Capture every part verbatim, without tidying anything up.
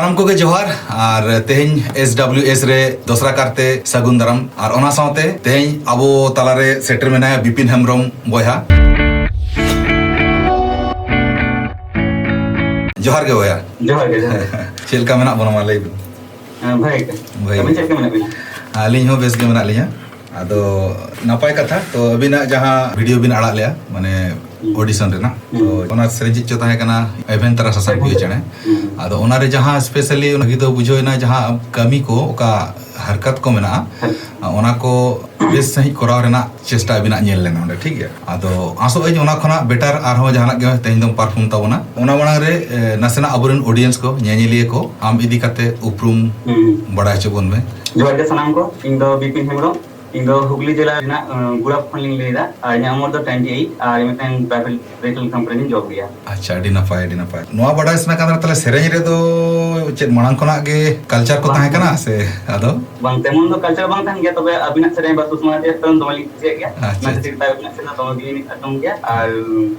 ᱥᱟᱱᱟᱢ ᱠᱚᱜᱮ ᱡᱚᱦᱟᱨ᱾ ᱟᱨ ᱛᱮᱦᱮᱧ S W S ᱨᱮ ᱫᱚᱥᱨᱟ ᱠᱟᱨᱛᱮ ᱥᱟᱹᱜᱩᱱ ᱫᱟᱨᱟᱢ᱾ ᱟᱨ ᱚᱱᱟ ᱥᱟᱶᱛᱮ ᱛᱮᱦᱮᱧ ᱟᱵᱚ ᱛᱟᱞᱟᱨᱮ ᱥᱮᱴᱮᱨ ᱢᱮᱱᱟᱭᱟ ᱵᱤᱯᱤᱱ ᱦᱮᱢᱵᱨᱚᱢ ᱵᱚᱭᱦᱟ᱾ ᱡᱚᱦᱟᱨ ᱜᱮ ᱵᱚᱭᱦᱟ᱾ ᱡᱚᱦᱟᱨ ᱜᱮ, ᱡᱚᱦᱟᱨ ᱜᱮ᱾ ᱪᱮᱫ ᱞᱮᱠᱟ ᱢᱮᱱᱟᱜ ᱵᱚᱱᱟ, ᱢᱟ ᱞᱟᱹᱭ ᱵᱤᱱ? ᱦᱮᱸ, ᱵᱷᱟᱜᱮ ᱜᱮ᱾ ᱵᱷᱟᱜᱮ ᱟᱹᱵᱤᱱ ᱜᱮ᱾ ᱪᱮᱫ ᱞᱮᱠᱟ ᱢᱮᱱᱟᱜ ᱵᱤᱱᱟ? ᱟᱹᱞᱤᱧ ᱦᱚᱸ ᱵᱮᱥ ᱜᱮ ᱢᱮᱱᱟᱜ ᱞᱤᱧᱟ᱾ ᱟᱫᱚ ᱱᱟᱯᱟᱭ ᱠᱟᱛᱷᱟ, ᱛᱚ ᱟᱹᱵᱤᱱᱟᱜ ᱡᱟᱦᱟᱸ ᱵᱷᱤᱰᱤᱭᱳ ᱵᱤᱱ ᱟᱲᱟᱜ ᱞᱮᱜᱼᱟ, ᱢᱟᱱᱮ ᱦᱩᱸ᱾ ᱚᱰᱤᱥᱚᱱ ᱨᱮᱱᱟᱜ, ᱦᱩᱸ᱾ ᱛᱚ ᱚᱱᱟ ᱥᱮᱨᱮᱧ ᱪᱮᱫ ᱪᱚ ᱛᱟᱦᱮᱸ ᱠᱟᱱᱟ, ᱮᱵᱷᱮᱱ ᱛᱟᱨᱟ ᱥᱟᱥᱟᱝ ᱯᱤᱭᱳ ᱪᱮᱬᱮ᱾ ᱦᱩᱸ᱾ ᱟᱫᱚ ᱚᱱᱟᱨᱮ ᱡᱟᱦᱟᱸ specially ᱵᱷᱟᱹᱜᱤ ᱫᱚ ᱵᱩᱡᱷᱟᱹᱣ ᱮᱱᱟ, ᱡᱟᱦᱟᱸ ᱠᱟᱹᱢᱤ ᱠᱚ, ᱚᱠᱟ ᱦᱟᱨᱠᱟᱛ ᱠᱚ ᱢᱮᱱᱟᱜᱼᱟ, ᱦᱮᱸ᱾ ᱚᱱᱟ ᱠᱚ ᱵᱮᱥ ᱥᱟᱺᱦᱤᱡ ᱠᱚᱨᱟᱣ ᱨᱮᱱᱟᱜ ᱪᱮᱥᱴᱟ ᱟᱹᱵᱤᱱᱟᱜ ᱧᱮᱞ ᱞᱮᱱᱟ ᱚᱸᱰᱮ, ᱴᱷᱤᱠ ᱜᱮᱭᱟ? ᱟᱫᱚ ᱟᱥᱚᱜ ᱟᱹᱧ ᱚᱱᱟ ᱠᱷᱚᱱᱟᱜ ᱵᱮᱴᱟᱨ ᱟᱨᱦᱚᱸ ᱡᱟᱦᱟᱱᱟᱜ ᱜᱮ ᱛᱮᱦᱮᱧ ᱫᱚᱢ ᱯᱟᱨᱯᱷᱚᱨᱢ ᱛᱟᱵᱚᱱᱟ᱾ ᱚᱱᱟ ᱢᱟᱲᱟᱝ ᱨᱮ, ᱮ, ᱱᱟᱥᱮᱱᱟᱜ ᱟᱵᱚᱨᱮᱱ ᱚᱰᱤᱭᱮᱱᱥ ᱠᱚ, ᱧᱮᱧᱮᱞᱤᱭᱟᱹ ᱠᱚ, ᱟᱢ ᱤᱫᱤ ᱠᱟᱛᱮ ᱩᱯᱨᱩᱢ ᱦᱩᱸ᱾ ᱵᱟᱲᱟᱭ ᱦᱚᱪᱚ ᱵᱚᱱ ᱢᱮ᱾ ᱡᱚᱦᱟᱨ ᱜᱮ ᱥᱟᱱᱟᱢ ᱠᱚ, ᱤᱧ ᱫᱚ ᱵᱤᱯᱤᱱ ᱦᱮᱢᱵᱨᱚᱢ, ᱤᱧ ᱫᱚ ᱦᱩᱜᱽᱞᱤ ᱡᱮᱞᱟ ᱨᱮᱱᱟᱜ, ᱮ, ᱜᱩᱲᱟᱯ ᱠᱷᱚᱱ ᱞᱤᱧ ᱞᱟᱹᱭ ᱮᱫᱟ᱾ ᱟᱨ ᱤᱧᱟᱹᱜ ᱩᱢᱮᱨ ᱫᱚ twenty eight, ᱟᱨ ᱤᱧ ᱢᱤᱫᱴᱮᱱ private vehicle company ᱨᱤᱧ job ᱜᱮᱭᱟ᱾ ᱟᱪᱪᱷᱟ, ᱟᱹᱰᱤ ᱱᱟᱯᱟᱭ, ᱟᱹᱰᱤ ᱱᱟᱯᱟᱭ᱾ ᱱᱚᱣᱟ ᱵᱟᱰᱟᱭ ᱥᱟᱱᱟ ᱠᱟᱱ ᱛᱟᱦᱮᱱᱟ, ᱛᱟᱦᱞᱮ ᱥᱮᱨᱮᱧ ᱨᱮᱫᱚ ᱪᱮᱫ ᱢᱟᱲᱟᱝ ᱠᱷᱚᱱᱟᱜ ᱜᱮ culture ᱠᱚ ᱵᱟᱝ, ᱛᱟᱦᱮᱸ ᱠᱟᱱᱟ ᱵᱟᱝ᱾ ᱥᱮ ᱟᱫᱚ? ᱵᱟᱝ, ᱛᱮᱢᱚᱱ ᱫᱚ culture ᱵᱟᱝ ᱛᱟᱦᱮᱸᱱ ᱜᱮᱭᱟ, ᱛᱚᱵᱮ ᱟᱹᱵᱤᱱᱟᱜ ᱥᱮᱨᱮᱧ ᱵᱟ ᱥᱩᱥᱢᱟ ᱪᱮᱫ ᱫᱚᱢᱮ ᱞᱤᱧ ᱠᱩᱥᱤᱭᱟᱜ ᱜᱮᱭᱟ᱾ ᱟᱪᱪᱷᱟ, ᱚᱱᱟ ᱟᱪᱪᱷᱟ᱾ ᱠᱷᱟᱹᱛᱤᱨ ᱛᱮ ᱟᱹᱵᱤᱱᱟᱜ ᱥᱮᱨᱮᱧ ᱫᱚ ᱫᱚᱢᱮ ᱜᱮᱞᱤᱧ ᱟᱸᱡᱚᱢ ᱜᱮᱭᱟ, ᱟᱨ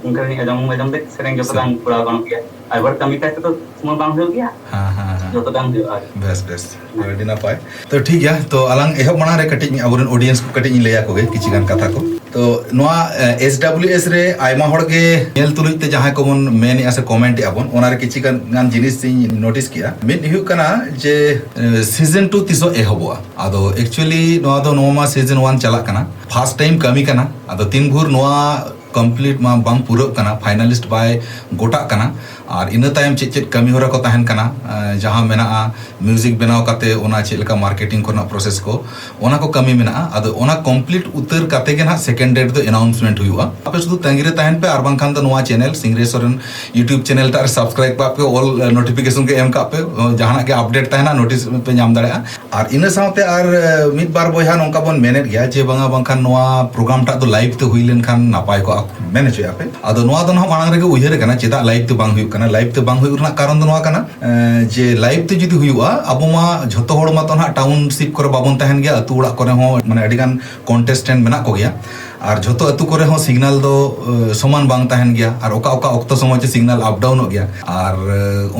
ᱚᱱᱠᱟ ᱜᱮᱞᱤᱧ ᱟᱸᱡᱚᱢ, ᱟᱸᱡᱚᱢ ᱛᱮ ᱥᱮᱨᱮᱧ ᱡᱚᱛᱚ ᱥᱮ- ᱜᱟᱱ ᱠᱚᱨᱟᱣ ᱜᱟᱱᱚᱜ ᱜᱮᱭᱟ᱾ ᱟᱨ ᱵᱟᱨ ᱠᱟᱹᱢᱤ ᱠᱟᱡᱽ ᱛᱮᱫᱚ ᱥᱚᱢᱚᱭ ᱵᱟᱝ ᱦᱩᱭᱩᱜ ᱜᱮᱭᱟ, ᱦᱮᱸ, ᱦᱮᱸ, ᱦᱮᱸ᱾ ᱡᱚᱛᱚ ᱜᱟᱱ ᱦᱩᱭᱩᱜᱼᱟ ᱟᱨᱠᱤ᱾ ᱵᱮᱥ, ᱵᱮᱥ᱾ ᱦᱮᱸ᱾ ᱟᱹᱰᱤ ᱱᱟᱯᱟᱭ᱾ ᱛᱚ ᱴᱷᱤᱠ ᱜᱮᱭᱟ, ᱛᱚ ᱟᱞᱟᱝ ᱮᱦᱚᱵ ᱢᱟᱲᱟᱝ ᱨᱮ ᱠᱟᱹᱴᱤᱡ ᱟᱵᱚᱨᱮᱱ ᱚᱰᱤᱭᱮᱱᱥ ᱠᱚ ᱠᱟᱹᱴᱤᱡ ᱤᱧ ᱞᱟᱹᱭ ᱟᱠᱚ ᱜᱮ ᱠᱤᱪᱷᱤ ᱜᱟᱱ ᱠᱟᱛᱷᱟ ᱠᱚ᱾ ᱛᱚ ᱱᱚᱣᱟ, ᱮ, S W S ᱨᱮ ᱟᱭᱢᱟ ᱦᱚᱲ ᱜᱮ ᱧᱮᱞ ᱛᱩᱞᱩᱡ ᱛᱮ ᱡᱟᱦᱟᱸᱭ ᱠᱚᱵᱚᱱ ᱢᱮᱱᱮᱜᱼᱟ ᱥᱮ ᱠᱚᱢᱮᱱᱴ ᱮᱜᱼᱟ ᱵᱚᱱ, ᱚᱱᱟ ᱨᱮ ᱠᱤᱪᱷᱤ ᱜᱟᱱ, ᱜᱟᱱ ᱡᱤᱱᱤᱥ ᱤᱧ ᱱᱳᱴᱤᱥ ᱠᱮᱜᱼᱟ᱾ ᱢᱤᱫ ᱦᱩᱭᱩᱜ ᱠᱟᱱᱟ ᱡᱮ, ᱮ, ᱥᱤᱡᱚᱱ two ᱛᱤᱥᱚᱜ ᱮᱦᱚᱵᱚᱜᱼᱟ? ᱟᱫᱚ actually ᱱᱚᱣᱟ ᱫᱚ, ᱱᱚᱣᱟ ᱢᱟ ᱥᱤᱡᱚᱱ one ᱪᱟᱞᱟᱜ ᱠᱟᱱᱟ, ᱯᱷᱟᱥᱴ ᱴᱟᱭᱤᱢ ᱠᱟᱹᱢᱤ ᱠᱟᱱᱟ᱾ ᱟᱫᱚ ᱛᱤᱱ ᱵᱷᱳᱨ ᱱᱚᱣᱟ ᱠᱚᱢᱯᱞᱤᱴ ᱢᱟ ᱵᱟᱝ ᱯᱩᱨᱟᱹᱜ ᱠᱟᱱᱟ, ᱯᱷᱟᱭᱱᱟᱞᱤᱥᱴ ᱵᱟᱭ ᱜᱚᱴᱟᱜ ᱠᱟᱱᱟ, ᱟᱨ ᱤᱱᱟᱹ ᱛᱟᱭᱚᱢ ᱪᱮᱫ ᱪᱮᱫ ᱠᱟᱹᱢᱤ ᱦᱚᱨᱟ ᱠᱚ ᱛᱟᱦᱮᱱ ᱠᱟᱱᱟ, ᱮ, ᱡᱟᱦᱟᱸ ᱢᱮᱱᱟᱜᱼᱟ, ᱢᱤᱣᱡᱤᱠ ᱵᱮᱱᱟᱣ ᱠᱟᱛᱮ ᱚᱱᱟ ᱪᱮᱫ ᱞᱮᱠᱟ ᱢᱟᱨᱠᱮᱴᱤᱝ ᱠᱚᱨᱮᱱᱟᱜ ᱯᱨᱚᱥᱮᱥ ᱠᱚ, ᱚᱱᱟ ᱠᱚ ᱠᱟᱹᱢᱤ ᱢᱮᱱᱟᱜᱼᱟ᱾ ᱟᱫᱚ ᱚᱱᱟ ᱠᱚᱢᱯᱞᱤᱴ ᱩᱛᱟᱹᱨ ᱠᱟᱛᱮ ᱜᱮ ᱱᱟᱦᱟᱜ ᱥᱮᱠᱮᱱᱰ ᱰᱮᱴ ᱫᱚ ᱟᱱᱟᱣᱩᱱᱥᱢᱮᱱᱴ ᱦᱩᱭᱩᱜᱼᱟ᱾ ᱟᱯᱮ ᱥᱩᱫᱷᱩ ᱛᱟᱺᱜᱤ ᱨᱮ ᱛᱟᱦᱮᱱ ᱯᱮ, ᱟᱨ ᱵᱟᱝᱠᱷᱟᱱ ᱫᱚ ᱱᱚᱣᱟ ᱪᱮᱱᱮᱞ ᱥᱤᱝᱨᱟᱹᱭ ᱥᱚᱨᱮᱱ YouTube ᱪᱮᱱᱮᱞ ᱴᱟᱜ ᱨᱮ ᱥᱟᱵᱥᱠᱨᱟᱭᱤᱵ ᱠᱟᱜ ᱯᱮ, ᱚᱞ, ᱮ, ᱱᱳᱴᱤᱯᱷᱤᱠᱮᱥᱚᱱ ᱠᱚ ᱮᱢ ᱠᱟᱜ ᱯᱮ, ᱚ, ᱡᱟᱦᱟᱱᱟᱜ ᱜᱮ ᱟᱯᱰᱮᱴ ᱛᱟᱦᱮᱱᱟ, ᱱᱳᱴᱤᱥ ᱯᱮ ᱧᱟᱢ ᱫᱟᱲᱮᱭᱟᱜᱼᱟ᱾ ᱟᱨ ᱤᱱᱟᱹ ᱥᱟᱶᱛᱮ ᱟᱨ, ᱮ, ᱢᱤᱫ ᱵᱟᱨ ᱵᱚᱭᱦᱟ ᱱᱚᱝᱠᱟ ᱵᱚᱱ ᱢᱮᱱᱮᱫ ᱜᱮᱭᱟ ᱡᱮ, ᱵᱟᱝᱟ, ᱵᱟᱝᱠᱷᱟᱱ ᱱᱚᱣᱟ ᱯᱨᱳᱜᱨᱟᱢ ᱴᱟᱜ ᱫᱚ ᱞᱟᱭᱤᱵᱷ ᱛᱮ ᱦᱩᱭ ᱞᱮᱱᱠᱷᱟᱱ ᱱᱟᱯᱟᱭ ᱠᱚᱜᱼᱟ, ᱢᱮᱱ ᱦᱚᱪᱚᱭᱮᱫᱼᱟ ᱯᱮ᱾ ᱟᱫᱚ ᱱᱚᱣᱟ ᱫᱚ ᱱᱟᱦᱟᱜ ᱢᱟᱲᱟᱝ ᱨᱮᱜᱮ ᱩᱭᱦᱟᱹᱨ ᱟᱠᱟᱱᱟ, ᱪᱮᱫᱟᱜ ᱞᱟᱭᱤᱵᱷ ᱛᱮ ᱵᱟᱝ ᱦᱩᱭᱩᱜ ᱠᱟᱱᱟ᱾ ᱞᱟᱭᱤᱵᱷ ᱛᱮ ᱵᱟᱝ ᱦᱩᱭᱩᱜ ᱨᱮᱱᱟᱜ ᱠᱟᱨᱚᱱ ᱫᱚ ᱱᱚᱣᱟ ᱠᱟᱱᱟ, ᱮ, ᱡᱮ ᱞᱟᱭᱤᱵᱷ ᱛᱮ ᱡᱩᱫᱤ ᱦᱩᱭᱩᱜᱼᱟ, ᱟᱵᱚ ᱢᱟ ᱡᱷᱚᱛᱚ ᱦᱚᱲ ᱢᱟᱛᱚ ᱱᱟᱦᱟᱜ ᱴᱟᱣᱩᱱᱥᱤᱯ ᱠᱚᱨᱮ ᱵᱟᱵᱚᱱ ᱛᱟᱦᱮᱱ ᱜᱮᱭᱟ, ᱟᱹᱛᱩ ᱚᱲᱟᱜ ᱠᱚᱨᱮ ᱦᱚᱸ ᱢᱟᱱᱮ ᱟᱹᱰᱤ ᱜᱟᱱ ᱠᱚᱱᱴᱮᱥᱴᱮᱱᱴ ᱢᱮᱱᱟᱜ ᱠᱚᱜᱮᱭᱟ᱾ ᱟᱨ ᱡᱷᱚᱛᱚ ᱟᱹᱛᱩ ᱠᱚᱨᱮ ᱦᱚᱸ ᱥᱤᱜᱽᱱᱟᱞ ᱫᱚ ᱥᱚᱢᱟᱱ ᱵᱟᱝ ᱛᱟᱦᱮᱱ ᱜᱮᱭᱟ, ᱟᱨ ᱚᱠᱟ ᱚᱠᱟ ᱚᱠᱛᱚ ᱥᱚᱢᱚᱭ ᱪᱚ ᱥᱤᱜᱽᱱᱟᱞ ᱟᱯ ᱰᱟᱣᱩᱱᱚᱜ ᱜᱮᱭᱟ᱾ ᱟᱨ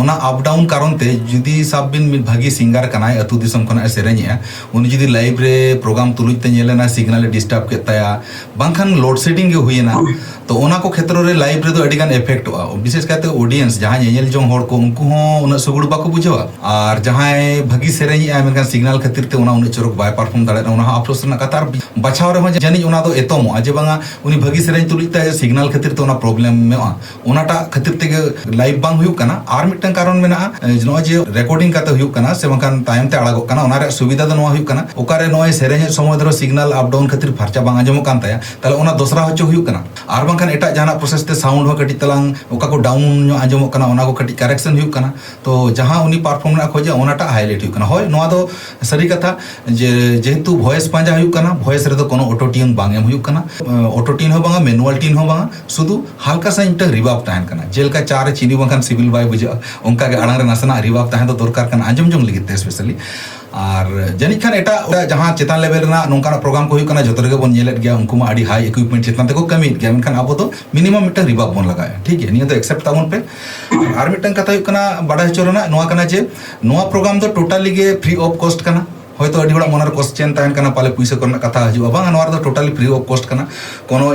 ᱚᱱᱟ ᱟᱯ ᱰᱟᱣᱩᱱ ᱠᱟᱨᱚᱱ ᱛᱮ ᱡᱩᱫᱤ ᱥᱟᱵ ᱵᱤᱱ ᱢᱤᱫ ᱵᱷᱟᱹᱜᱤ ᱥᱤᱝᱜᱟᱨ ᱠᱟᱱᱟᱭ, ᱟᱹᱛᱩ ᱫᱤᱥᱚᱢ ᱠᱷᱚᱱᱟᱜ ᱮ ᱥᱮᱨᱮᱧᱮᱜᱼᱟ, ᱩᱱᱤ ᱡᱩᱫᱤ ᱞᱟᱭᱤᱵᱷ ᱨᱮ ᱯᱨᱳᱜᱨᱟᱢ ᱛᱩᱞᱩᱡ ᱛᱮ ᱧᱮᱞᱮᱱᱟ, ᱥᱤᱜᱽᱱᱟᱞ ᱮ ᱰᱤᱥᱴᱟᱵ ᱠᱮᱫ ᱛᱟᱭᱟ, ᱵᱟᱝᱠᱷᱟᱱ ᱞᱳᱰ ᱥᱮᱰᱤᱝ ᱜᱮ ᱦᱩᱭᱮᱱᱟ, ᱛᱚ ᱚᱱᱟ ᱠᱚ ᱠᱷᱮᱛᱨᱚ ᱨᱮ ᱞᱟᱭᱤᱵᱷ ᱨᱮᱫᱚ ᱟᱹᱰᱤ ᱜᱟᱱ ᱮᱯᱷᱮᱠᱴᱚᱜᱼᱟ᱾ ᱵᱤᱥᱮᱥ ᱠᱟᱭᱛᱮ ᱚᱰᱤᱭᱮᱱᱥ, ᱡᱟᱦᱟᱸᱭ ᱧᱮᱧᱮᱞ ᱡᱚᱝ ᱦᱚᱲ ᱠᱚ, ᱩᱱᱠᱩ ᱦᱚᱸ ᱩᱱᱟᱹᱜ ᱥᱩᱜᱩᱲ ᱵᱟᱠᱚ ᱵᱩᱡᱷᱟᱹᱣᱟ᱾ ᱟᱨ ᱡᱟᱦᱟᱸᱭ ᱵᱷᱟᱹᱜᱤ ᱥᱮᱨᱮᱧᱮᱜᱼᱟᱭ, ᱢᱮᱱᱠᱷᱟᱱ ᱥᱤᱜᱽᱱᱟᱞ ᱠᱷᱟᱹᱛᱤᱨ ᱛᱮ ᱚᱱᱟ ᱩᱱᱟᱹᱜ ᱪᱚᱨᱚᱠ ᱵᱟᱭ ᱯᱟᱨᱯᱷᱚᱨᱢ ᱫᱟᱲᱮᱭᱟᱜᱼᱟ, ᱚᱱᱟ ᱦᱚᱸ ᱟᱯᱥᱳᱥ ᱨᱮᱱᱟᱜ ᱠᱟᱛᱷᱟ᱾ ᱟᱨ ᱵᱟᱪᱷᱟᱣ ᱨᱮᱦᱚᱸ ᱡᱟᱹᱱᱤᱡ ᱚᱱᱟ ᱫᱚ ᱮᱛᱚᱢᱚᱜᱼᱟ ᱡᱮ ᱵᱟᱝᱟ, ᱩᱱᱤ ᱵᱷᱟᱹᱜᱤ ᱥᱮᱨᱮᱧ ᱛᱩᱞᱩᱡ ᱛᱮ ᱥᱤᱜᱽᱱᱟᱞ ᱠᱷᱟᱹᱛᱤᱨ ᱛᱮ ᱚᱱᱟ ᱯᱨᱚᱵᱞᱮᱢᱚᱜᱼᱟ, ᱚᱱᱟᱴᱟᱜ ᱠᱷᱟᱹᱛᱤᱨ ᱛᱮᱜᱮ ᱞᱟᱭᱤᱵᱷ ᱵᱟᱝ ᱦᱩᱭᱩᱜ ᱠᱟᱱᱟ᱾ ᱟᱨ ᱢᱤᱫᱴᱟᱝ ᱠᱟᱨᱚᱱ ᱢᱮᱱᱟᱜᱼᱟ, ᱮ, ᱱᱚᱜᱼᱚᱭ ᱡᱮ ᱨᱮᱠᱚᱨᱰᱤᱝ ᱠᱟᱛᱮ ᱦᱩᱭᱩᱜ ᱠᱟᱱᱟ ᱥᱮ ᱵᱟᱝᱠᱷᱟᱱ ᱛᱟᱭᱚᱢ ᱛᱮ ᱟᱲᱟᱜᱚᱜ ᱠᱟᱱᱟ, ᱚᱱᱟ ᱨᱮᱭᱟᱜ ᱥᱩᱵᱤᱫᱷᱟ ᱫᱚ ᱱᱚᱣᱟ ᱦᱩᱭᱩᱜ ᱠᱟᱱᱟ, ᱚᱠᱟᱨᱮ ᱱᱚᱜᱼᱚᱭ ᱥᱮᱨᱮᱧᱮᱫ ᱥᱚᱢᱚᱭ ᱫᱷᱚᱨᱚ ᱥᱤᱜᱽᱱᱟᱞ ᱟᱯ ᱰᱟᱣᱩᱱ ᱠᱷᱟᱹᱛᱤᱨ ᱯᱷᱟᱨᱪᱟ ᱵᱟᱝ ᱟᱸᱡᱚᱢᱚᱜ ᱠᱟᱱ ᱛᱟᱭᱟ, ᱛᱟᱦᱞᱮ ᱚᱱᱟ ᱫᱚᱥᱨᱟ ᱦᱚᱪᱚ ᱦᱩᱭᱩᱜ ᱠᱟᱱᱟ᱾ ᱟᱨ ᱵᱟᱝᱠᱷᱟᱱ ᱮᱴᱟᱜ ᱡᱟᱦᱟᱱᱟᱜ ᱯᱨᱚᱥᱮᱥ ᱛᱮ ᱥᱟᱣᱩᱱᱰ ᱦᱚᱸ ᱠᱟᱹᱴᱤᱡ ᱛᱟᱞᱟᱝ ᱚᱠᱟ ᱠᱚ ᱰᱟᱣᱩᱱ ᱧᱚᱜ ᱟᱸᱡᱚᱢᱚᱜ ᱠᱟᱱᱟ, ᱚᱱᱟ ᱠᱚ ᱠᱟᱹᱴᱤᱡ ᱠᱟᱨᱮᱠᱥᱚᱱ ᱦᱩᱭᱩᱜ ᱠᱟᱱᱟ᱾ ᱛᱚ ᱡᱟᱦᱟᱸ ᱩᱱᱤ ᱯᱟᱨᱯᱷᱚᱨᱢ ᱨᱮᱱᱟᱜ ᱠᱷᱚᱡᱟ, ᱚᱱᱟᱴᱟᱜ ᱦᱟᱭᱞᱟᱭᱤᱴ ᱦᱩᱭᱩᱜ ᱠᱟᱱᱟ᱾ ᱦᱳᱭ, ᱱᱚᱣᱟ ᱫᱚ ᱥᱟᱹᱨᱤ ᱠᱟᱛᱷᱟ ᱡᱮ ᱡᱮᱦᱮᱛᱩ ᱵᱷᱚᱭᱮᱥ ᱯᱟᱸᱡᱟ ᱦᱩᱭᱩᱜ ᱠᱟᱱᱟ, ᱵᱷᱚᱭᱮᱥ ᱨᱮᱫᱚ ᱠᱳᱱᱳ ᱚᱴᱳ ᱴᱤᱭᱩᱱ ᱵᱟᱝ ᱮᱢ ᱦᱩᱭᱩᱜ ᱠᱟᱱᱟ, ᱚᱴᱳ ᱴᱤᱭᱩᱱ ᱦᱚᱸ ᱵᱟᱝᱟ, ᱢᱮᱱᱩᱣᱟᱞ ᱴᱤᱭᱩᱱ ᱦᱚᱸ ᱵᱟᱝᱟ, ᱥᱩᱫᱷᱩ ᱦᱟᱞᱠᱟ ᱥᱟ ᱢᱤᱫᱴᱟᱝ ᱨᱤᱵᱟᱵ ᱛᱟᱦᱮᱱ ᱠᱟᱱᱟ᱾ ᱡᱮᱞᱮᱠᱟ ᱪᱟ ᱨᱮ ᱪᱤᱱᱤ ᱵᱟᱝᱠᱷᱟᱱ ᱥᱤᱵᱤᱞ ᱵᱟᱭ ᱵᱩᱡᱷᱟᱹᱜᱼᱟ, ᱚᱱᱠᱟᱜᱮ ᱟᱲᱟᱝ ᱨᱮ ᱱᱟᱥᱮᱱᱟᱜ ᱨᱤᱵᱟᱵ ᱛᱟᱦᱮᱸ ᱫᱚ ᱫᱚᱨᱠᱟᱨ ᱠᱟᱱᱟ, ᱟᱸᱡᱚᱢ ᱡᱚᱝ ᱞᱟᱹᱜᱤᱫ ᱛᱮ ᱥᱯᱮᱥᱟᱞᱤ᱾ ᱟᱨ ᱡᱟᱹᱱᱤᱡ ᱠᱷᱟᱱ ᱮᱴᱟᱜ, ᱮᱴᱟᱜ ᱡᱟᱦᱟᱸ ᱪᱮᱛᱟᱱ ᱞᱮᱵᱮᱞ ᱨᱮᱱᱟᱜ ᱱᱚᱝᱠᱟᱱᱟᱜ ᱯᱨᱳᱜᱨᱟᱢ ᱠᱚ ᱦᱩᱭᱩᱜ ᱠᱟᱱᱟ, ᱡᱚᱛᱚ ᱨᱮᱜᱮ ᱵᱚᱱ ᱧᱮᱞᱮᱫ ᱜᱮᱭᱟ, ᱩᱱᱠᱩ ᱢᱟ ᱟᱹᱰᱤ ᱦᱟᱭ ᱤᱠᱩᱭᱤᱯᱢᱮᱱᱴ ᱪᱮᱛᱟᱱ ᱛᱮᱠᱚ ᱠᱟᱹᱢᱤᱭᱮᱫ ᱜᱮᱭᱟ, ᱢᱮᱱᱠᱷᱟᱱ ᱟᱵᱚ ᱫᱚ ᱢᱤᱱᱤᱢᱟᱢ ᱢᱤᱫᱴᱟᱝ ᱨᱤᱵᱟᱵ ᱵᱚᱱ ᱞᱟᱜᱟᱣᱮᱫᱼᱟ᱾ ᱴᱷᱤᱠ ᱜᱮᱭᱟ, ᱱᱤᱭᱟᱹ ᱫᱚ ᱮᱠᱥᱮᱯᱴ ᱛᱟᱵᱚᱱ ᱯᱮ᱾ ᱟᱨ ᱢᱤᱫᱴᱟᱝ ᱠᱟᱛᱷᱟ ᱦᱩᱭᱩᱜ ᱠᱟᱱᱟ ᱵᱟᱰᱟᱭ ᱦᱚᱪᱚ ᱨᱮᱱᱟᱜ, ᱱᱚᱣᱟ ᱠᱟᱱᱟ ᱡᱮ ᱱᱚᱣᱟ ᱯᱨᱳᱜᱨᱟᱢ ᱫᱚ ᱴᱳᱴᱟᱞᱤ ᱜᱮ ᱯᱷᱨᱤ ᱚᱯᱷ ᱠᱚᱥᱴ ᱠᱟᱱᱟ᱾ ᱦᱚᱭᱛᱳ ᱟᱹᱰᱤ ᱦᱚᱲᱟᱜ ᱢᱚᱱᱮᱨᱮ ᱠᱚᱥᱪᱮᱱ ᱛᱟᱦᱮᱱ ᱠᱟᱱᱟ, ᱯᱟᱞᱮ ᱯᱩᱭᱥᱟᱹ ᱠᱚᱨᱮᱱᱟᱜ ᱠᱟᱛᱷᱟ ᱦᱤᱡᱩᱜᱼᱟ, ᱵᱟᱝ, ᱱᱚᱣᱟ ᱨᱮᱫᱚ ᱴᱳᱴᱟᱞᱤ ᱯᱷᱨᱤ ᱚᱯᱷ ᱠᱚᱥᱴ ᱠᱟᱱᱟ, ᱠᱳᱱᱳ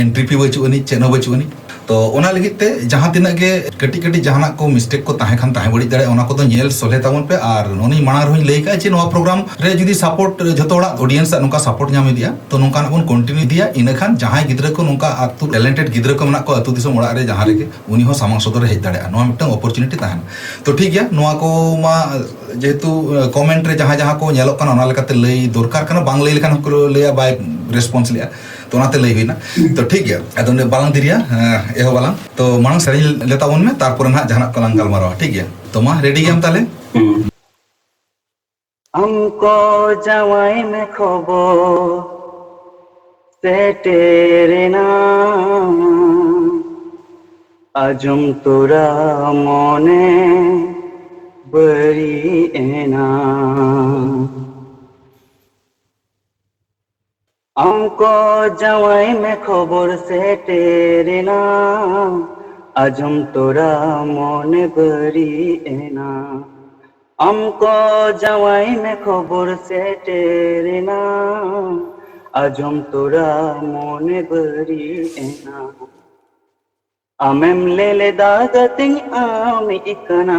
ᱮᱱᱴᱨᱤ ᱯᱷᱤ ᱵᱟᱹᱪᱩᱜ ᱟᱹᱱᱤᱡ, ᱪᱮᱫ ᱦᱚᱸ ᱵᱟᱹᱪᱩᱜ ᱟᱹᱱᱤᱡ᱾ ᱛᱚ ᱚᱱᱟ ᱞᱟᱹᱜᱤᱫ ᱛᱮ ᱡᱟᱦᱟᱸ ᱛᱤᱱᱟᱹᱜ ᱜᱮ ᱠᱟᱹᱴᱤᱡ ᱠᱟᱹᱴᱤᱡ ᱡᱟᱦᱟᱱᱟᱜ ᱠᱚ ᱢᱤᱥᱴᱮᱠ ᱠᱚ ᱛᱟᱦᱮᱸ ᱠᱷᱟᱱ ᱛᱟᱦᱮᱸ ᱵᱟᱹᱲᱤᱡ ᱫᱟᱲᱮᱭᱟᱜᱼᱟ, ᱚᱱᱟ ᱠᱚᱫᱚ ᱧᱮᱞ ᱥᱚᱞᱦᱮ ᱛᱟᱵᱚᱱ ᱯᱮ᱾ ᱟᱨ ᱩᱱᱤ ᱢᱟᱲᱟᱝ ᱨᱮᱦᱚᱸᱧ ᱞᱟᱹᱭ ᱠᱟᱜᱼᱟ ᱡᱮ ᱱᱚᱣᱟ ᱯᱨᱳᱜᱨᱟᱢ ᱨᱮ ᱡᱩᱫᱤ ᱥᱟᱯᱳᱨᱴ ᱡᱷᱚᱛᱚ ᱦᱚᱲᱟᱜ ᱚᱰᱤᱭᱮᱱᱥ ᱟᱜ ᱱᱚᱝᱠᱟ ᱥᱟᱯᱳᱨᱴ ᱧᱟᱢ ᱤᱫᱤᱜᱼᱟ, ᱛᱚ ᱱᱚᱝᱠᱟᱱᱟᱜ ᱵᱚᱱ ᱠᱚᱱᱴᱤᱱᱤᱭᱩ ᱤᱫᱤᱭᱟ᱾ ᱤᱱᱟᱹᱠᱷᱟᱱ ᱡᱟᱦᱟᱸᱭ ᱜᱤᱫᱽᱨᱟᱹ ᱠᱚ ᱱᱚᱝᱠᱟ ᱟᱹᱛᱩ ᱴᱮᱞᱮᱱᱴᱮᱰ ᱜᱤᱫᱽᱨᱟᱹ ᱠᱚ ᱢᱮᱱᱟᱜ ᱠᱚᱣᱟ ᱟᱹᱛᱩ ᱫᱤᱥᱚᱢ ᱚᱲᱟᱜ ᱨᱮ ᱡᱟᱦᱟᱸ ᱨᱮᱜᱮ, ᱩᱱᱤ ᱦᱚᱸ ᱥᱟᱢᱟᱝ ᱥᱚᱫᱚᱨ ᱨᱮ ᱦᱮᱡ ᱫᱟᱲᱮᱭᱟᱜᱼᱟ, ᱱᱚᱣᱟ ᱢᱤᱫᱴᱟᱝ ᱚᱯᱚᱨᱪᱩᱱᱤᱴᱤ ᱛᱟᱦᱮᱱᱟ᱾ ᱛᱚ ᱴᱷᱤᱠ ᱜᱮᱭᱟ, ᱱᱚᱣᱟ ᱠᱚ ᱢᱟ ᱡᱮᱦᱮᱛᱩ ᱠᱚᱢᱮᱱᱴ ᱨᱮ ᱡᱟᱦᱟᱸ ᱡᱟᱦᱟᱸ ᱠᱚ ᱧᱮᱞᱚᱜ ᱠᱟᱱᱟ, ᱚᱱᱟ ᱞᱮᱠᱟᱛᱮ ᱞᱟᱹᱭ ᱫᱚᱨᱠᱟᱨ ᱠᱟᱱᱟ, ᱵᱟᱝ ᱞᱟᱹᱭ ᱞᱮᱠᱷᱟᱱ ᱦᱚᱸᱠᱚ ᱞᱟᱹᱭᱟ ᱵᱟᱭ ᱨᱮᱥᱯᱚᱱᱥ ᱞᱮᱜᱼᱟ, ᱛᱚ ᱚᱱᱟᱛᱮ ᱞᱟᱹᱭ ᱦᱩᱭᱱᱟ᱾ ᱛᱚ ᱴᱷᱤᱠ ᱜᱮᱭᱟ, ᱟᱫᱚ ᱱᱤᱭᱟᱹ ᱵᱟᱞᱟᱝ ᱫᱮᱨᱤᱭᱟ, ᱮᱦᱚᱵ ᱟᱞᱟᱝ᱾ ᱛᱚ ᱢᱟᱲᱟᱝ ᱥᱮᱨᱮᱧ ᱞᱮ ᱛᱟᱵᱚᱱ ᱢᱮ, ᱛᱟᱨᱯᱚᱨᱮ ᱱᱟᱦᱟᱜ ᱡᱟᱦᱟᱱᱟᱜ ᱠᱚᱞᱟᱝ ᱜᱟᱞᱢᱟᱨᱟᱣᱟ, ᱴᱷᱤᱠ ᱜᱮᱭᱟ? ᱛᱚ ᱢᱟ, ᱨᱮᱰᱤ ᱜᱮᱭᱟᱢ ᱛᱟᱦᱞᱮ? ᱟᱢ ᱠᱚ ᱡᱟᱶᱟᱭ ᱢᱮ ᱠᱷᱚᱵᱚᱨ ᱥᱮᱴᱮᱨᱮᱱᱟ, ᱟᱸᱡᱚᱢ ᱛᱚᱨᱟ ᱢᱚᱱᱮ ᱵᱟᱹᱲᱤᱡ ᱮᱱᱟ᱾ ᱟᱢ ᱠᱚ ᱡᱟᱶᱟᱭ ᱢᱮ ᱠᱷᱚᱵᱚᱨ ᱥᱮᱴᱮᱨᱮᱱᱟ, ᱟᱸᱡᱚᱢ ᱛᱚᱨᱟ ᱢᱚᱱᱮ ᱵᱟᱹᱲᱤᱡ ᱮᱱᱟ᱾ ᱟᱢ ᱠᱚ ᱡᱟᱶᱟᱭ ᱢᱮ ᱠᱷᱚᱵᱚᱨ ᱥᱮᱴᱮᱨᱮᱱᱟ, ᱟᱸᱡᱚᱢ ᱛᱚᱨᱟ ᱢᱚᱱᱮ ᱵᱟᱹᱲᱤᱡ ᱮᱱᱟ᱾ ᱟᱢᱮᱢ ᱞᱟᱹᱭ ᱞᱮᱫᱟ ᱜᱟᱛᱮᱧ ᱟᱢᱤᱡ ᱠᱟᱱᱟ,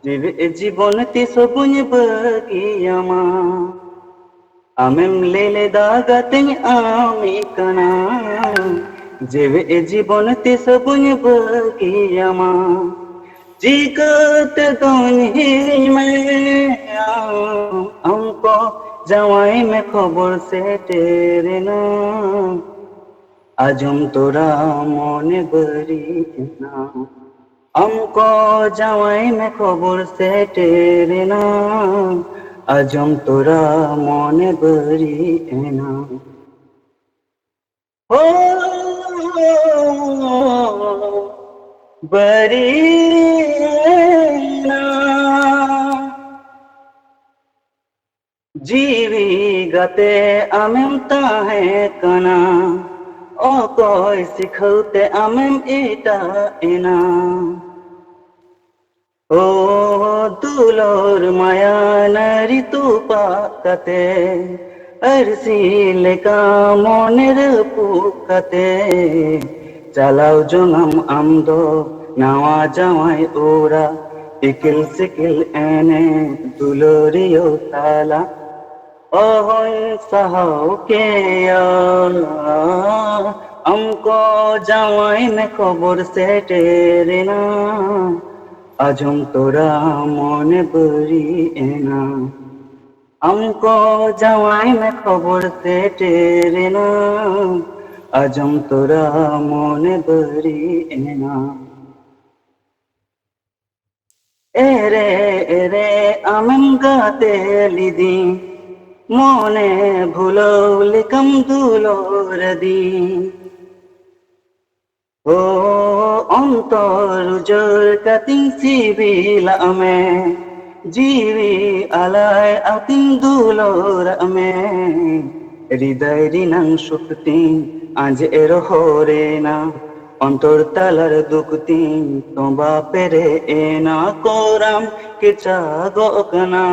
ᱡᱤᱣᱤ ᱡᱤᱵᱚᱱ ᱛᱤᱥ ᱦᱚᱸ ᱵᱟᱹᱧ ᱵᱟᱹᱜᱤᱭᱟᱢᱟ᱾ ᱟᱢᱮᱢ ᱞᱟᱹᱭ ᱞᱮᱫᱟ ᱜᱟᱛᱮᱧ ᱟᱢᱤᱡ ᱠᱟᱱᱟ, ᱡᱤᱣᱤ ᱡᱤᱵᱚᱱ ᱛᱤᱥ ᱦᱚᱸ ᱵᱟᱹᱧ ᱵᱟᱹᱜᱤᱭᱟᱢᱟ᱾ ᱪᱤᱠᱟᱹᱛᱮ ᱫᱚᱧ ᱦᱤᱲᱤᱧ ᱢᱮᱭᱟ, ᱟᱢ ᱠᱚ ᱡᱟᱶᱟᱭ ᱢᱮ ᱠᱷᱚᱵᱚᱨ ᱥᱮᱴᱮᱨᱮᱱᱟ, ᱟᱸᱡᱚᱢ ᱛᱚᱨᱟ ᱢᱚᱱᱮ ᱵᱟᱹᱲᱤᱡ ᱮᱱᱟ᱾ ᱟᱢ ᱠᱚ ᱡᱟᱶᱟᱭ ᱢᱮ ᱠᱷᱚᱵᱚᱨ ᱥᱮᱴᱮᱨᱮᱱᱟ, ᱟᱸᱡᱚᱢ ᱛᱚᱨᱟ ᱢᱚᱱᱮ ᱵᱟᱹᱲᱤᱡ ᱮᱱᱟ᱾ ᱦᱳ, ᱵᱟᱹᱲᱤᱡ ᱮᱱᱟ᱾ ᱡᱤᱣᱤ ᱜᱟᱛᱮ ᱟᱢᱮᱢ ᱛᱟᱦᱮᱸ ᱠᱟᱱᱟ, ᱚᱠᱚᱭ ᱥᱤᱠᱷᱟᱹᱣ ᱛᱮ ᱟᱢᱮᱢ ᱮᱴᱟᱜ ᱮᱱᱟ? ᱳ ᱫᱩᱞᱟᱹᱲ ᱢᱟᱭᱟ ᱱᱟᱹᱨᱤ ᱛᱚᱯᱟᱜ ᱠᱟᱛᱮ, ᱟᱹᱨᱥᱤ ᱞᱮᱠᱟ ᱢᱚᱱᱮ ᱨᱟᱹᱯᱩᱫ ᱠᱟᱛᱮ, ᱪᱟᱞᱟᱣ ᱡᱚᱝᱟᱢ ᱟᱢ ᱫᱚ ᱱᱟᱣᱟ ᱡᱟᱶᱟᱭ ᱚᱲᱟᱜ, ᱤᱠᱤᱞ ᱥᱤᱠᱤᱞ ᱮᱱᱮᱡ ᱫᱩᱞᱟᱹᱲᱤᱭᱟᱹ ᱛᱟᱞᱟ᱾ ᱚᱦᱚᱧ ᱥᱟᱦᱟᱣ ᱠᱮᱭᱟ᱾ ᱟᱢ ᱠᱚ ᱡᱟᱶᱟᱭ ᱢᱮ ᱠᱷᱚᱵᱚᱨ ᱥᱮᱴᱮᱨᱮᱱᱟ, ᱟᱸᱡᱚᱢ ᱛᱚᱨᱟ ᱢᱚᱱᱮ ᱵᱟᱹᱲᱤᱡ ᱮᱱᱟ᱾ ᱟᱢ ᱠᱚ ᱡᱟᱶᱟᱭ ᱢᱮ ᱠᱷᱚᱵᱚᱨ ᱥᱮᱴᱮᱨᱮᱱᱟ, ᱟᱸᱡᱚᱢ ᱛᱚᱨᱟ ᱢᱚᱱᱮ ᱵᱟᱹᱲᱤᱡ ᱮᱱᱟ᱾ ᱮᱨᱮ ᱮᱨᱮ ᱟᱢᱮᱢ ᱜᱟᱛᱮ ᱞᱤᱫᱤᱧ, ᱢᱚᱱᱮ ᱵᱷᱩᱞᱟᱹᱣ ᱞᱮᱠᱟᱢ ᱫᱩᱞᱟᱹᱲ ᱟᱹᱫᱤᱧ᱾ ᱳ ᱚᱱᱛᱚᱨ ᱩᱡᱟᱹᱲ ᱠᱟᱛᱤᱧ ᱥᱤᱵᱤᱞᱟᱜ ᱢᱮ, ᱡᱤᱣᱤ ᱟᱞᱟᱭ ᱟᱛᱤᱧ ᱫᱩᱞᱟᱹᱲᱟᱜ ᱢᱮ᱾ ᱦᱨᱤᱫᱟᱭ ᱨᱮᱱᱟᱝ ᱥᱩᱠ ᱛᱤᱧ ᱟᱸᱡᱮᱫ ᱨᱚᱦᱚᱨᱮᱱᱟ, ᱚᱱᱛᱚᱨ ᱛᱟᱞᱟᱨᱮ ᱫᱩᱠ ᱛᱤᱧ ᱛᱚᱸᱵᱟ ᱯᱮᱨᱮᱡ ᱮᱱᱟ᱾ ᱠᱚᱨᱟᱢ ᱠᱮᱪᱟᱜᱚᱜ ᱠᱟᱱᱟ,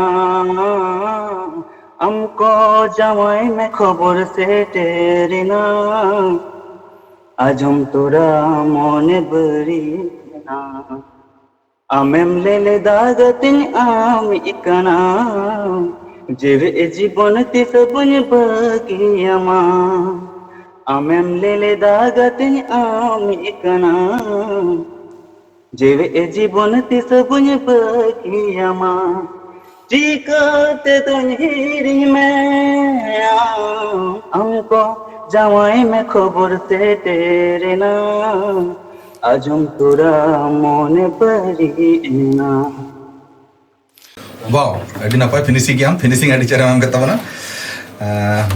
ᱟᱢ ᱠᱚ ᱡᱟᱶᱟᱭ ᱢᱮ ᱠᱷᱚᱵᱚᱨ ᱥᱮᱴᱮᱨᱮᱱᱟ, ᱟᱸᱡᱚᱢ ᱛᱚᱨᱟ ᱢᱚᱱᱮ ᱵᱟᱹᱲᱤᱡ ᱮᱱᱟ᱾ ᱟᱢᱮᱢ ᱞᱟᱹᱭ ᱞᱮᱫᱟ ᱜᱟᱛᱮᱧ ᱟᱢ ᱤᱡ ᱠᱟᱱᱟ, ᱡᱮᱣᱮᱫ ᱡᱤᱵᱚᱱ ᱛᱤᱥ ᱵᱟᱹᱧ ᱵᱟᱹᱜᱤᱭᱟᱢᱟ᱾ ᱟᱢᱮᱢ ᱞᱟᱹᱭ ᱞᱮᱫᱟ ᱜᱟᱛᱮᱧ ᱟᱢ ᱤᱡ ᱠᱟᱱᱟ, ᱡᱮᱣᱮᱫ ᱡᱤᱵᱚᱱ ᱛᱤᱥ ᱵᱟᱹᱧ ᱵᱟᱹᱜᱤᱭᱟᱢᱟ᱾ ᱪᱤᱠᱟᱹ ᱛᱮᱫᱚᱧ ᱦᱤᱲᱤᱧ ᱢᱮᱭᱟ, ᱟᱢ ᱠᱚ ᱡᱟᱶᱟᱭ ᱢᱮ ᱠᱷᱚᱵᱚᱨ ᱥᱮᱴᱮᱨᱮᱱᱟ, ᱟᱸᱡᱚᱢ ᱛᱚᱨᱟ ᱢᱚᱱᱮ ᱵᱟᱹᱲᱤᱡ ᱮᱱᱟ᱾ ᱵᱟᱦ, ᱟᱹᱰᱤ ᱱᱟᱯᱟᱭ ᱯᱷᱤᱱᱤᱥᱤᱝ ᱜᱮᱭᱟᱢ, ᱯᱷᱤᱱᱤᱥᱤᱝ ᱟᱹᱰᱤ ᱪᱮᱦᱨᱟ ᱮᱢ ᱠᱮᱫ ᱛᱟᱵᱚᱱᱟ᱾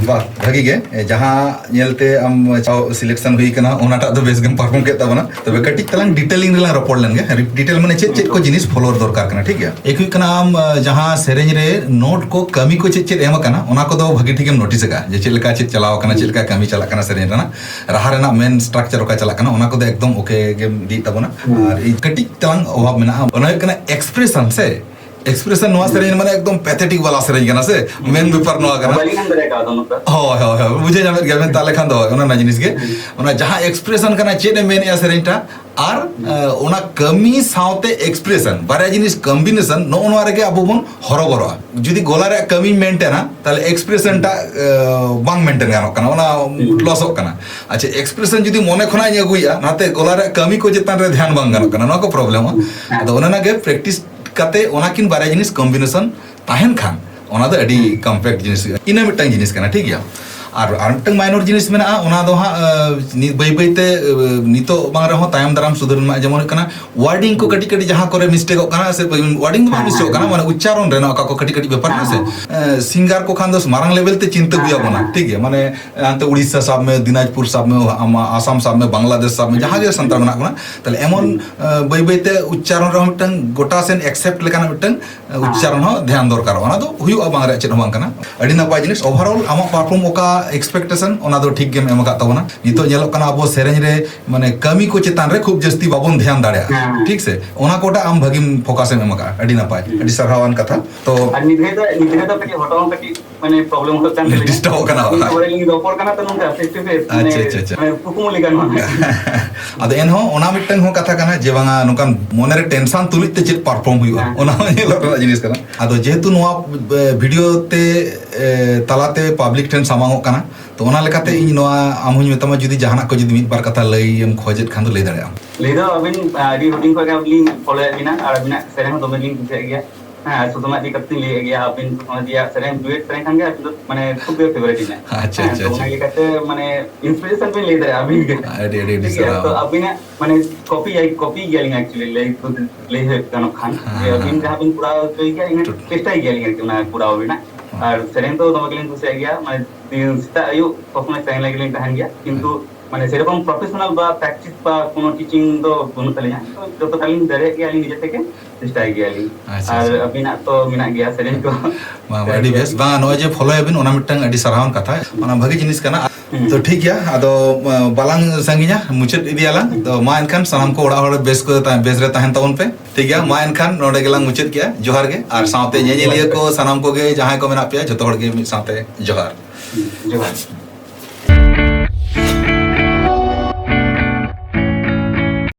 ᱵᱟᱦ, ᱵᱷᱟᱹᱜᱤ ᱜᱮ᱾ ᱡᱟᱦᱟᱸ ᱧᱮᱞᱛᱮ ᱟᱢ ᱪᱟᱣ ᱥᱤᱞᱮᱠᱥᱚᱱ ᱦᱩᱭ ᱠᱟᱱᱟ, ᱚᱱᱟᱴᱟᱜ ᱫᱚ ᱵᱮᱥ ᱜᱮᱢ ᱯᱟᱨᱯᱷᱚᱨᱢ ᱠᱮᱫ ᱛᱟᱵᱚᱱᱟ᱾ ᱛᱚᱵᱮ ᱠᱟᱹᱴᱤᱡ ᱛᱟᱞᱟᱝ ᱰᱤᱴᱮᱞᱤᱝ ᱨᱮᱞᱟᱝ ᱨᱚᱯᱚᱲ ᱞᱮᱱ ᱜᱮ᱾ ᱰᱤᱴᱮᱞ ᱢᱟᱱᱮ ᱪᱮᱫ ᱪᱮᱫ ᱠᱚ ᱡᱤᱱᱤᱥ ᱯᱷᱚᱞᱳ ᱫᱚᱨᱠᱟᱨ ᱠᱟᱱᱟ, ᱴᱷᱤᱠ ᱜᱮᱭᱟ? ᱮᱠ ᱦᱩᱭᱩᱜ ᱠᱟᱱᱟ, ᱟᱢ ᱡᱟᱦᱟᱸ ᱥᱮᱨᱮᱧ ᱨᱮ ᱱᱳᱴ ᱠᱚ, ᱠᱟᱹᱢᱤ ᱠᱚ ᱪᱮᱫ ᱪᱮᱫ ᱮᱢ ᱟᱠᱟᱱᱟ, ᱚᱱᱟ ᱠᱚᱫᱚ ᱵᱷᱟᱹᱜᱤ ᱴᱷᱤᱠ ᱮᱢ ᱱᱳᱴᱤᱥ ᱟᱠᱟᱫᱼᱟ, ᱡᱮ ᱪᱮᱫ ᱞᱮᱠᱟ ᱪᱮᱫ ᱪᱟᱞᱟᱣ ᱟᱠᱟᱱᱟ, ᱪᱮᱫ ᱞᱮᱠᱟ ᱠᱟᱹᱢᱤ ᱪᱟᱞᱟᱜ ᱠᱟᱱᱟ ᱥᱮᱨᱮᱧ ᱨᱮᱱᱟᱜ, ᱨᱟᱦᱟ ᱨᱮᱱᱟᱜ ᱢᱮᱱ ᱥᱴᱨᱟᱠᱪᱟᱨ ᱚᱠᱟ ᱪᱟᱞᱟᱜ ᱠᱟᱱᱟ, ᱚᱱᱟ ᱠᱚᱫᱚ ᱮᱠᱫᱚᱢ ᱳᱠᱮ ᱜᱮᱢ ᱤᱫᱤᱭᱮᱫ ᱛᱟᱵᱚᱱᱟ᱾ ᱟᱨ ᱤᱧ ᱠᱟᱹᱴᱤᱡ ᱛᱟᱞᱟᱝ ᱚᱵᱷᱟᱵ ᱢᱮᱱᱟᱜᱼᱟ, ᱚᱱᱟ ᱦᱩᱭᱩᱜ ᱠᱟᱱᱟ ᱮᱠᱥᱯᱨᱮᱥᱚᱱ ᱥᱮ ᱮᱠᱥᱯᱨᱮᱥᱚᱱ᱾ ᱱᱚᱣᱟ ᱥᱮᱨᱮᱧ ᱢᱟᱱᱮ ᱮᱠᱫᱚᱢ ᱯᱮᱛᱷᱮᱴᱤᱠ ᱵᱟᱞᱟ ᱥᱮᱨᱮᱧ ᱠᱟᱱᱟ ᱥᱮ, ᱢᱮᱱ ᱵᱮᱯᱟᱨ ᱱᱚᱣᱟ ᱠᱟᱱᱟ᱾ ᱦᱳᱭ, ᱦᱳᱭ, ᱦᱳᱭ, ᱵᱩᱡᱷᱟᱹᱣ ᱧᱟᱢᱮᱫ ᱜᱮᱭᱟ ᱵᱮᱱ᱾ ᱛᱟᱦᱚᱞᱮ ᱠᱷᱟᱱ ᱫᱚ ᱚᱱᱟ ᱨᱮᱱᱟᱜ ᱡᱤᱱᱤᱥ ᱜᱮ, ᱚᱱᱟ ᱡᱟᱦᱟᱸ ᱮᱠᱥᱯᱨᱮᱥᱚᱱ ᱠᱟᱱᱟ, ᱪᱮᱫ ᱮ ᱢᱮᱱᱮᱫᱼᱟ ᱥᱮᱨᱮᱧᱴᱟ, ᱟᱨ ᱚᱱᱟ ᱠᱟᱹᱢᱤ ᱥᱟᱶᱛᱮ ᱮᱠᱥᱯᱨᱮᱥᱚᱱ, ᱵᱟᱨᱭᱟ ᱡᱤᱱᱤᱥ ᱠᱚᱢᱵᱤᱱᱮᱥᱚᱱ, ᱱᱚᱜᱼᱚ ᱱᱚᱣᱟ ᱨᱮᱜᱮ ᱟᱵᱚ ᱵᱚᱱ ᱦᱚᱨᱚᱵᱚᱨᱚᱜᱼᱟ᱾ ᱡᱩᱫᱤ ᱜᱚᱞᱟ ᱨᱮᱭᱟᱜ ᱠᱟᱹᱢᱤ ᱢᱮᱱᱴᱮᱱᱟ, ᱛᱟᱦᱚᱞᱮ ᱮᱠᱥᱯᱨᱮᱥᱚᱱᱴᱟ ᱵᱟᱝ ᱢᱮᱱᱴᱮᱱ ᱜᱟᱱᱚᱜ ᱠᱟᱱᱟ, ᱚᱱᱟ ᱞᱚᱥᱚᱜ ᱠᱟᱱᱟ᱾ ᱟᱪᱪᱷᱟ, ᱮᱠᱥᱯᱨᱮᱥᱚᱱ ᱡᱩᱫᱤ ᱢᱚᱱᱮ ᱠᱷᱚᱱᱟᱜ ᱤᱧ ᱟᱹᱜᱩᱭᱟ, ᱱᱟᱛᱮ ᱜᱚᱞᱟ ᱨᱮᱭᱟᱜ ᱠᱟᱹᱢᱤ ᱠᱚ ᱪᱮᱛᱟᱱ ᱨᱮ ᱫᱷᱮᱭᱟᱱ ᱵᱟᱝ ᱜᱟᱱᱚᱜ ᱠᱟᱱᱟ, ᱱᱚᱣᱟ ᱠᱚ ᱯᱨᱚᱵᱞᱮᱢᱚᱜᱼᱟ᱾ ᱟᱫᱚ ᱚᱱᱮ ᱚᱱᱟᱜᱮ ᱯᱨᱮᱠᱴᱤᱥ ᱠᱟᱛᱮ ᱚᱱᱟᱠᱤᱱ ᱵᱟᱨᱭᱟ ᱡᱤᱱᱤᱥ ᱠᱚᱢᱵᱤᱱᱮᱥᱚᱱ ᱛᱟᱦᱮᱱ ᱠᱷᱟᱱ, ᱚᱱᱟ ᱫᱚ ᱟᱹᱰᱤ ᱠᱚᱢᱯᱮᱠᱴ ᱡᱤᱱᱤᱥ ᱦᱩᱭᱩᱜᱼᱟ᱾ ᱤᱱᱟᱹ ᱢᱤᱫᱴᱟᱝ ᱡᱤᱱᱤᱥ ᱠᱟᱱᱟ, ᱴᱷᱤᱠ ᱜᱮᱭᱟ᱾ ᱟᱨ ᱟᱨ ᱢᱤᱫᱴᱟᱝ ᱢᱟᱭᱱᱚᱨ ᱡᱤᱱᱤᱥ ᱢᱮᱱᱟᱜᱼᱟ, ᱚᱱᱟ ᱫᱚ ᱦᱟᱸᱜ ᱱᱤᱛ ᱵᱟᱹᱭ ᱵᱟᱹᱭ ᱛᱮ ᱱᱤᱛᱚᱜ ᱵᱟᱝ ᱨᱮᱦᱚᱸ ᱛᱟᱭᱚᱢ ᱫᱟᱨᱟᱢ ᱥᱩᱫᱷᱟᱹᱨ ᱢᱟ᱾ ᱡᱮᱢᱚᱱ ᱦᱩᱭᱩᱜ ᱠᱟᱱᱟ, ᱳᱣᱟᱨᱰᱤᱝ ᱠᱚ ᱠᱟᱹᱴᱤᱡ ᱠᱟᱹᱴᱤᱡ ᱡᱟᱦᱟᱸ ᱠᱚᱨᱮ ᱢᱤᱥᱴᱮᱠᱚᱜ ᱠᱟᱱᱟ, ᱥᱮ ᱳᱣᱟᱨᱰᱤᱝ ᱫᱚ ᱵᱟᱝ ᱢᱤᱥᱴᱮᱠᱚᱜ ᱠᱟᱱᱟ, ᱢᱟᱱᱮ ᱩᱪᱪᱟᱨᱚᱱ ᱨᱮᱱᱟᱜ ᱚᱠᱟ ᱠᱚ ᱠᱟᱹᱴᱤᱡ ᱠᱟᱹᱴᱤᱡ ᱵᱮᱯᱟᱨ ᱢᱮᱱᱟᱜᱼᱟ ᱥᱮ᱾ ᱥᱤᱝᱜᱟᱨ ᱠᱚ ᱠᱷᱟᱱ ᱫᱚ ᱢᱟᱨᱟᱝ ᱞᱮᱵᱮᱞ ᱛᱮ ᱪᱤᱱᱛᱟᱹ ᱦᱩᱭ ᱟᱵᱚᱱᱟ, ᱴᱷᱤᱠ ᱜᱮᱭᱟ? ᱢᱟᱱᱮ ᱦᱟᱱᱛᱮ ᱩᱲᱤᱥᱥᱟ ᱥᱟᱵ ᱢᱮ, ᱫᱤᱱᱟᱡᱽᱯᱩᱨ ᱥᱟᱵ ᱢᱮ, ᱟᱢᱟᱜ ᱟᱥᱟᱢ ᱥᱟᱵ ᱢᱮ, ᱵᱟᱝᱞᱟᱫᱮᱥ ᱥᱟᱵ ᱢᱮ, ᱡᱟᱦᱟᱸ ᱜᱮ ᱥᱟᱱᱛᱟᱲ ᱢᱮᱱᱟᱜ ᱵᱚᱱᱟ, ᱛᱟᱦᱞᱮ ᱮᱢᱚᱱ ᱵᱟᱹᱭ ᱵᱟᱹᱭ ᱛᱮ ᱩᱪᱪᱟᱨᱚᱱ ᱨᱮᱦᱚᱸ ᱢᱤᱫᱴᱟᱝ ᱜᱚᱴᱟ ᱥᱮᱱ ᱮᱠᱥᱮᱯᱴ ᱞᱮᱠᱟᱱᱟᱜ ᱢᱤᱫᱴᱟᱝ ᱩᱪᱪᱟᱨᱚᱱ ᱦᱚᱸ ᱫᱷᱮᱭᱟᱱ ᱫᱚᱨᱠᱟᱨᱚᱜᱼᱟ᱾ ᱚᱱᱟ ᱫᱚ ᱦᱩᱭᱩᱜᱼᱟ, ᱵᱟᱝ ᱨᱮᱭᱟᱜ ᱪᱮᱫ ᱦᱚᱸ ᱵᱟᱝ ᱠᱟᱱᱟ᱾ ᱟᱹᱰᱤ ᱱᱟᱯᱟᱭ ᱡᱤᱱᱤᱥ᱾ ᱳᱵᱷᱟᱨᱚᱞ ᱟᱢᱟᱜ ᱯᱟᱨᱯᱷᱚᱨᱢ ᱚᱠᱟ ᱮᱠᱥᱯᱮᱠᱴᱮᱥᱚᱱ, ᱚᱱᱟ ᱫᱚ ᱴᱷᱤᱠ ᱜᱮᱢ ᱮᱢ ᱟᱠᱟᱫ ᱛᱟᱵᱚᱱᱟ᱾ ᱱᱤᱛᱚᱜ ᱧᱮᱞᱚᱜ ᱠᱟᱱᱟ, ᱟᱵᱚ ᱥᱮᱨᱮᱧ ᱨᱮ ᱢᱟᱱᱮ ᱠᱟᱹᱢᱤ ᱠᱚ ᱪᱮᱛᱟᱱ ᱨᱮ ᱠᱷᱩᱵ ᱡᱟᱹᱥᱛᱤ ᱵᱟᱵᱚᱱ ᱫᱷᱮᱭᱟᱱ ᱫᱟᱲᱮᱭᱟᱜᱼᱟ, ᱴᱷᱤᱠ ᱥᱮ? ᱚᱱᱟ ᱠᱚᱴᱟ ᱟᱢ ᱵᱷᱟᱹᱜᱤᱢ ᱯᱷᱳᱠᱟᱥ ᱮᱢ ᱮᱢ ᱟᱠᱟᱫᱼᱟ, ᱟᱹᱰᱤ ᱱᱟᱯᱟᱭ, ᱟᱹᱰᱤ ᱥᱟᱨᱦᱟᱣᱟᱱ ᱠᱟᱛᱷᱟ᱾ ᱛᱚ ᱟᱨ ᱱᱤᱫᱷᱟᱹ ᱫᱚ ᱱᱤᱫᱷᱟᱹ ᱫᱚ ᱠᱟᱹᱴᱤᱡ ᱦᱚᱴᱚᱜ ᱦᱚᱸ ᱠᱟᱹᱴᱤᱡ ᱢᱟᱱᱮ ᱯᱨᱚᱵᱞᱮᱢ ᱦᱩᱭᱩᱜ ᱠᱟᱱ ᱛᱟᱹᱞᱤᱧᱟ᱾ ᱰᱤᱥᱴᱟᱵᱚᱜ ᱠᱟᱱᱟ᱾ ᱢᱤᱫ ᱦᱚᱲ ᱞᱤᱧ ᱨᱚᱯᱚᱲ ᱠᱟᱱᱟ ᱛᱚ ᱱᱚᱝᱠᱟ ᱯᱷᱮᱥ ᱴᱩ ᱯᱷᱮᱥ, ᱟᱪᱪᱷᱟ, ᱢᱟᱱᱮ ᱟᱪᱪᱷᱟ, ᱟᱪᱪᱷᱟ᱾ ᱠᱩᱠᱢᱩ ᱞᱮᱠᱟ ᱱᱚᱣᱟ᱾ ᱟᱫᱚ ᱮᱱᱦᱚᱸ ᱚᱱᱟ ᱢᱤᱫᱴᱟᱝ ᱦᱚᱸ ᱠᱟᱛᱷᱟ ᱠᱟᱱᱟ ᱡᱮ ᱵᱟᱝᱟ, ᱱᱚᱝᱠᱟᱱ ᱢᱚᱱᱮᱨᱮ ᱴᱮᱱᱥᱚᱱ ᱛᱩᱞᱩᱡ ᱛᱮ ᱪᱮᱫ ᱯᱟᱨᱯᱷᱚᱨᱢ ᱦᱩᱭᱩᱜᱼᱟ, ᱦᱮᱸ᱾ ᱚᱱᱟ ᱦᱚᱸ ᱧᱮᱞᱚᱜ ᱨᱮᱱᱟᱜ ᱡᱤᱱᱤᱥ ᱠᱟᱱᱟ᱾ ᱟᱫᱚ ᱡᱮᱦᱮᱛᱩ ᱱᱚᱣᱟ, ᱮ, ᱵᱷᱤᱰᱤᱭᱳ ᱛᱮ, ᱮ, ᱛᱟᱞᱟᱛᱮ ᱯᱟᱵᱽᱞᱤᱠ ᱴᱷᱮᱱ ᱥᱟᱢᱟᱝᱚᱜ ᱠᱟᱱᱟ, ᱛᱚ ᱚᱱᱟ ᱞᱮᱠᱟᱛᱮ ᱤᱧ ᱱᱚᱣᱟ ᱟᱢ ᱦᱚᱸᱧ ᱢᱮᱛᱟᱢᱟ, ᱡᱩᱫᱤ ᱡᱟᱦᱟᱱᱟᱜ ᱠᱚ ᱡᱩᱫᱤ ᱢᱤᱫ ᱵᱟᱨ ᱠᱟᱛᱷᱟ ᱞᱟᱹᱭ ᱮᱢ ᱠᱷᱚᱡᱮᱫ ᱠᱷᱟᱱ ᱫᱚ ᱞᱟᱹᱭ ᱫᱟᱲᱮᱭᱟᱜ ᱟᱢ᱾ ᱞᱟᱹᱭ ᱫᱚ ᱟᱹᱵᱤᱱ, ᱟ, ᱟᱹᱰᱤ ᱦᱩᱰᱤᱧ ᱠᱷᱚᱱ ᱜᱮ ᱟᱹᱵᱤᱱ ᱥᱮᱨᱮᱧ ᱦᱚᱸ ᱫᱚᱢᱮ ᱞᱤᱧ ᱠᱩᱥᱤᱭᱟᱜ ᱜᱮᱭᱟ᱾ ᱦᱮᱸ, ᱟᱨ ᱥᱩᱫᱷᱩ ᱢᱟ ᱤᱫᱤ ᱠᱟᱛᱮ ᱞᱤᱧ ᱞᱟᱹᱭᱮᱫ ᱜᱮᱭᱟ, ᱟᱹᱵᱤᱱ ᱥᱩᱫᱷᱩ ᱡᱮ ᱥᱮᱨᱮᱧ, ᱰᱩᱭᱮᱴ ᱥᱮᱨᱮᱧ ᱠᱷᱟᱱ ᱜᱮ ᱟᱹᱵᱤᱱ ᱫᱚ ᱢᱟᱱᱮ ᱠᱷᱩᱵ ᱜᱮ ᱯᱷᱮᱵᱟᱨᱤᱴ ᱤᱧᱟ᱾ ᱟᱪᱪᱷᱟ, ᱦᱮᱸ, ᱟᱪᱪᱷᱟ, ᱛᱚ ᱟᱪᱪᱷᱟ᱾ ᱚᱱᱟ ᱤᱫᱤ ᱠᱟᱛᱮ ᱢᱟᱱᱮ ᱤᱱᱥᱯᱤᱨᱮᱥᱚᱱ ᱵᱤᱱ ᱞᱟᱹᱭ ᱫᱟᱲᱮᱭᱟᱜᱼᱟ ᱟᱹᱵᱤᱱ ᱜᱮ᱾ ᱟᱹᱰᱤ, ᱟᱹᱰᱤ, ᱟᱹᱰᱤ ᱴᱷᱤᱠ ᱜᱮᱭᱟ, ᱥᱟᱨᱦᱟᱣ᱾ ᱛᱚ ᱟᱹᱵᱤᱱᱟᱜ ᱢᱟᱱᱮ ᱠᱚᱯᱤ, ᱠᱚᱯᱤ ᱜᱮᱭᱟᱞᱤᱧ actually, ᱞᱟᱹᱭ, ᱞᱟᱹᱭ ᱦᱩᱭᱩᱜ ᱜᱟᱱᱚᱜ ᱠᱷᱟᱱ, ᱦᱮᱸ, ᱡᱮ ᱦᱮᱸ, ᱟᱹᱵᱤᱱ ᱦᱮᱸ᱾ ᱡᱟᱦᱟᱸ ᱵᱤᱱ ᱠᱚᱨᱟᱣ ᱦᱚᱪᱚᱭ ᱜᱮᱭᱟ, ᱤᱱᱟᱹ ᱴᱷᱤᱠ᱾ ᱪᱮᱥᱴᱟᱭ ᱜᱮᱭᱟᱞᱤᱧ ᱟᱨᱠᱤ ᱚᱱᱟ ᱠᱚᱨᱟᱣ ᱨᱮᱱᱟᱜ᱾ ᱦᱮᱸ᱾ ᱟᱨ ᱥᱮᱨᱮᱧ ᱫᱚ ᱫᱚᱢᱮ ᱜᱮᱞᱤᱧ ᱠᱩᱥᱤᱭᱟᱜ ᱜᱮᱭᱟ, ᱢᱟᱱᱮ ᱫᱤᱱ ᱥᱮᱛᱟᱜ ᱟᱹᱭᱩᱵ ᱥᱚᱵ ᱥᱚᱢᱚᱭ ᱥᱮᱨᱮᱧ ᱞᱟᱹᱜᱤᱫ ᱞᱤᱧ ᱛᱟᱦᱮᱱ ᱜᱮᱭᱟ, ᱠᱤᱱᱛᱩ ᱦᱮᱸ᱾ ᱢᱟᱱᱮ ᱥᱮᱨᱚᱠᱚᱢ ᱯᱨᱚᱯᱷᱮᱥᱚᱱᱟᱞ ᱵᱟ ᱯᱨᱮᱠᱴᱤᱥ ᱵᱟ ᱠᱳᱱᱳ ᱴᱤᱪᱤᱝ ᱫᱚ ᱵᱟᱹᱱᱩᱜ ᱛᱟᱹᱞᱤᱧᱟ᱾ ᱛᱚ ᱡᱚᱛᱚᱴᱟ ᱞᱤᱧ ᱫᱟᱲᱮᱭᱟᱜ ᱜᱮᱭᱟ ᱟᱹᱞᱤᱧ ᱱᱤᱡᱮ ᱛᱮᱜᱮ ᱪᱮᱥᱴᱟᱭ ᱜᱮᱭᱟᱞᱤᱧ᱾ ᱟᱪᱪᱷᱟ, ᱟᱨ ᱟᱪᱪᱷᱟ᱾ ᱟᱹᱵᱤᱱᱟᱜ ᱛᱚ ᱢᱮᱱᱟᱜ ᱜᱮᱭᱟ ᱥᱮᱨᱮᱧ ᱠᱚ᱾ ᱵᱟᱝ, ᱵᱟᱝ, ᱥᱮᱨᱮᱧ ᱟᱹᱰᱤ ᱠᱚ᱾ ᱵᱮᱥ᱾ ᱵᱟᱝ, ᱱᱚᱜᱼᱚᱭ ᱡᱮ ᱯᱷᱚᱞᱳᱭᱟᱵᱤᱱ, ᱚᱱᱟ ᱢᱤᱫᱴᱟᱝ ᱟᱹᱰᱤ ᱥᱟᱨᱦᱟᱣᱟᱱ ᱠᱟᱛᱷᱟ, ᱚᱱᱟ ᱵᱷᱟᱹᱜᱤ ᱡᱤᱱᱤᱥ ᱠᱟᱱᱟ᱾ ᱦᱩᱸ᱾ ᱛᱚ ᱴᱷᱤᱠ ᱜᱮᱭᱟ, ᱟᱫᱚ, ᱟ, ᱵᱟᱞᱟᱝ ᱥᱟᱺᱜᱤᱧᱟ, ᱢᱩᱪᱟᱹᱫ ᱤᱫᱤᱭᱟᱞᱟᱝ᱾ ᱦᱩᱸ᱾ ᱛᱚ ᱢᱟ ᱮᱱᱠᱷᱟᱱ ᱥᱟᱱᱟᱢ ᱠᱚ ᱚᱲᱟᱜ ᱦᱚᱲ ᱵᱮᱥ ᱠᱚ ᱛᱟᱦᱮᱸ, ᱵᱮᱥ ᱨᱮ ᱛᱟᱦᱮᱱ ᱛᱟᱵᱚᱱ ᱯᱮ᱾ ᱴᱷᱤᱠ ᱜᱮᱭᱟ, ᱢᱟ ᱮᱱᱠᱷᱟᱱ ᱱᱚᱰᱮ ᱜᱮᱞᱟᱝ ᱢᱩᱪᱟᱹᱫ ᱠᱮᱜᱼᱟ᱾ ᱡᱚᱦᱟᱨ ᱜᱮ᱾ ᱟᱨ ᱥᱟᱶᱛᱮ ᱧᱮᱧᱮᱞᱤᱭᱟᱹ ᱠᱚ ᱥᱟᱱᱟᱢ ᱠᱚᱜᱮ ᱡᱟᱦᱟᱸᱭ ᱠᱚ ᱢᱮᱱᱟᱜ ᱯᱮᱭᱟ, ᱡᱚᱛᱚ ᱦᱚᱲ ᱜᱮ ᱢᱤᱫ ᱥᱟᱶᱛᱮ ᱡᱚᱦᱟᱨ᱾ ᱦᱩᱸ, ᱡᱚᱦᱟᱨ᱾